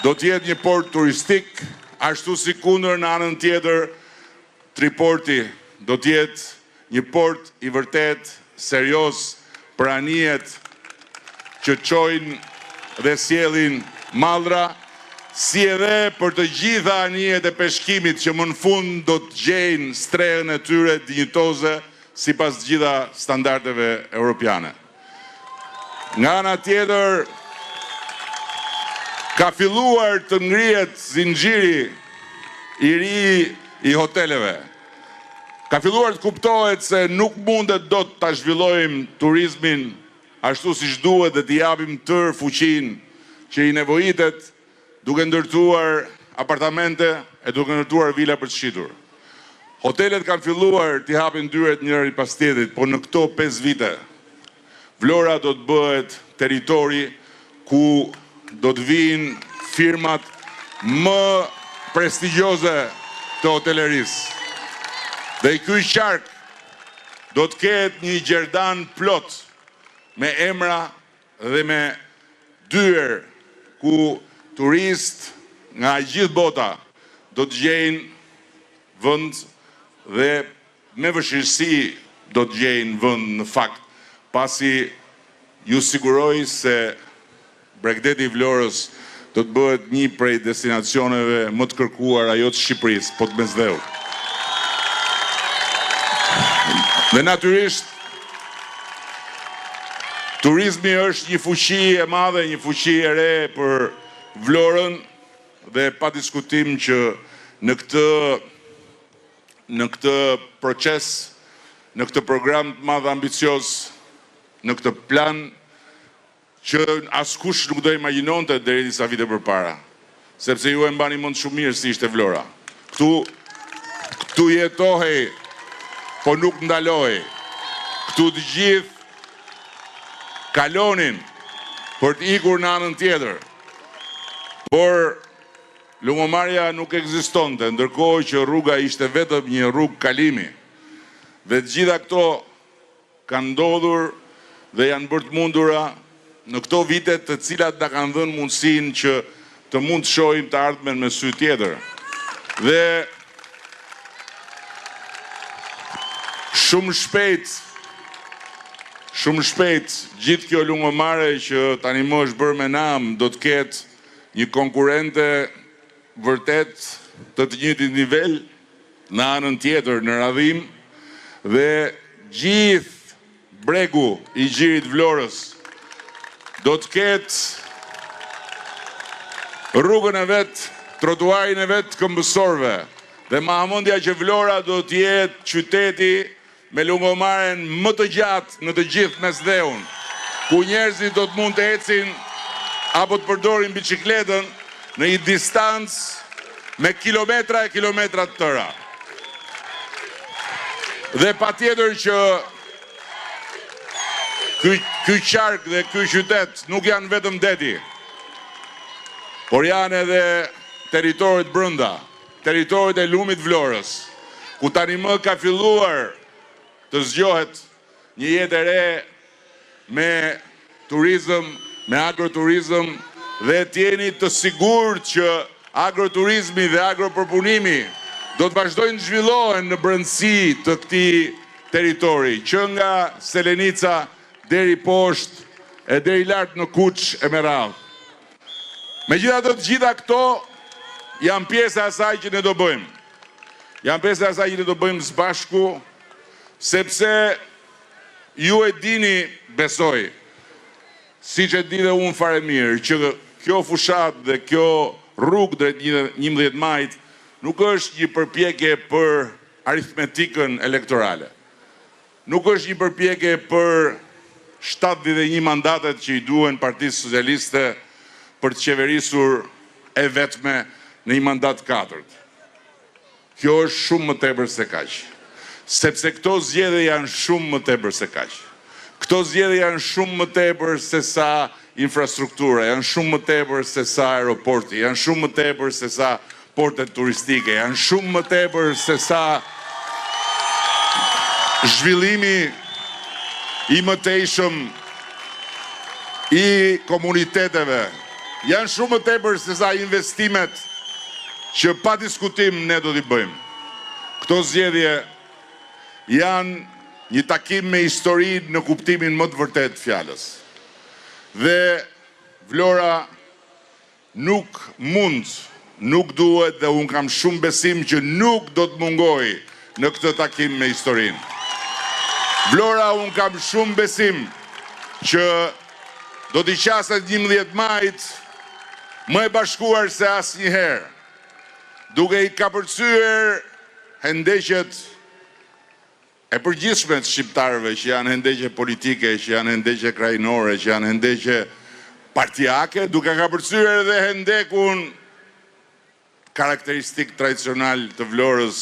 Do të jetë një port turistik, ashtu sikundër në anën tjetër Triporti do të jetë një port i vërtetë serioz për anijet që çojnë dhe sjellin mallra, si edhe për të gjitha anijet e peshkimit që më në fund do të gjejnë strehën e tyre dinjitoze sipas të gjitha standardeve europiane. Nga ana tjetër, ka filluar të ngrihet zinxhiri i ri i hoteleve. Ka filluar të kuptohet se nuk mundet dot ta zhvillojmë turizmin ashtu siç duhet dhe t'i japim tërë fuqinë që i nevojitet duke ndërtuar apartamente e duke ndërtuar vila për të shitur. Hotelet kanë filluar t'i hapin dyert njëri pas tjetrit, po në këto 5 vite Vlora do të bëhet territori ku do të vijnë firmat më prestigjioze të hotelerisë. Dhe ky qark do të ketë një gjerdan plot me emra dhe me dyer ku turistë nga e gjithë bota do të gjejnë vend dhe me vështirësi do të gjejnë vend në fakt, pasi ju siguroj se bregdeti i Vlorës do të bëhet një prej destinacioneve më të kërkuara jo të Shqipërisë, po të Mesdheut. Dhe natyrisht turizmi është një fuqi e madhe, një fuqi e re për Vlorën dhe pa diskutim që në këtë në këtë proces, në këtë program të madh ambicioz, në këtë plan që askush nuk do imagjinonte deri disa vite përpara, sepse ju e mbani mend shumë mirë si ishte Vlora. Këtu këtu jetohej, po nuk ndalohej. Këtu të gjithë kalonin për të ikur në anën tjetër. Por Lungomarja nuk ekzistonte, ndërkohë që rruga ishte vetëm një rrugë kalimi. Dhe të gjitha këto kanë ndodhur dhe janë bërë të mundura në këto vite të cilat na kanë dhënë mundësinë që të mund të shohim të ardhmen me sy tjetër. Dhe shumë shpejt, shumë shpejt, gjithë kjo Lungomare që tani më është bërë me nam, do të ketë një konkurrente vërtet të të njëjtit nivel në anën tjetër në Radhimë dhe gjithë bregu i gjirit Vlorës do të ketë rrugën e vet, trotuarin e vet të këmbësorëve dhe ma ha mendja që Vlora do të jetë qyteti me lungomaren më të gjatë në të gjithë Mesdheun, ku njerëzit do të mund të ecin apo të përdorin biçikletën në një distancë me kilometra e kilometra të tëra. Dhe patjetër që ky ky qark dhe ky qytet nuk janë vetëm deti, por janë edhe territoret brenda. Territoret e lumit Vlorës, ku tani më ka filluar të zgjohet një jetë e re me turizëm, me agroturizëm dhe të jeni të sigurt që agroturizmi dhe agropërpunimi do të vazhdojnë të zhvillohen në brendësi të këtij territori, që nga Selenica deri poshtë e deri lart në Kuç e me radhë. Megjithatë të gjitha këto janë pjesë e asaj që ne do bëjmë. Janë pjesë e asaj që ne do bëjmë së bashku, sepse ju e dini, besoj, siç e di dhe unë fare mirë, që kjo fushatë dhe kjo rrugë drejt 11 majit nuk është një përpjekje për aritmetikën elektorale. Nuk është një përpjekje për 71 mandatet që i duhen Partisë Socialiste për të qeverisur e vetme në një mandat të katërt. Kjo është shumë më tepër se kaq. Sepse këto zgjedhje janë shumë më tepër se kaq. Këto zgjedhje janë shumë më tepër se sa infrastruktura, janë shumë më tepër se sa aeroporti, janë shumë më tepër se sa portet turistike, janë shumë më tepër se sa zhvillimi i mëtejshëm i komuniteteve. janë shumë më tepër sesa investimet që pa diskutim ne do t'i bëjmë. Këto zgjedhje janë një takim me historinë në kuptimin më të vërtetë të fjalës. Dhe Vlora Nuk mund, nuk duhet dhe unë kam shumë besim që nuk do të mungojë në këtë takim me historinë. Vlora unë kam shumë besim që do t'i qaset 11 majit më e bashkuar se asnjëherë, duke i kapërcyer hendeqet e përgjithshme të shqiptarëve që janë hendeqe politike, që janë hendeqe krahinore, që janë hendeqe partiake, duke kapërcyer edhe hendekun karakteristik tradicional të Vlorës.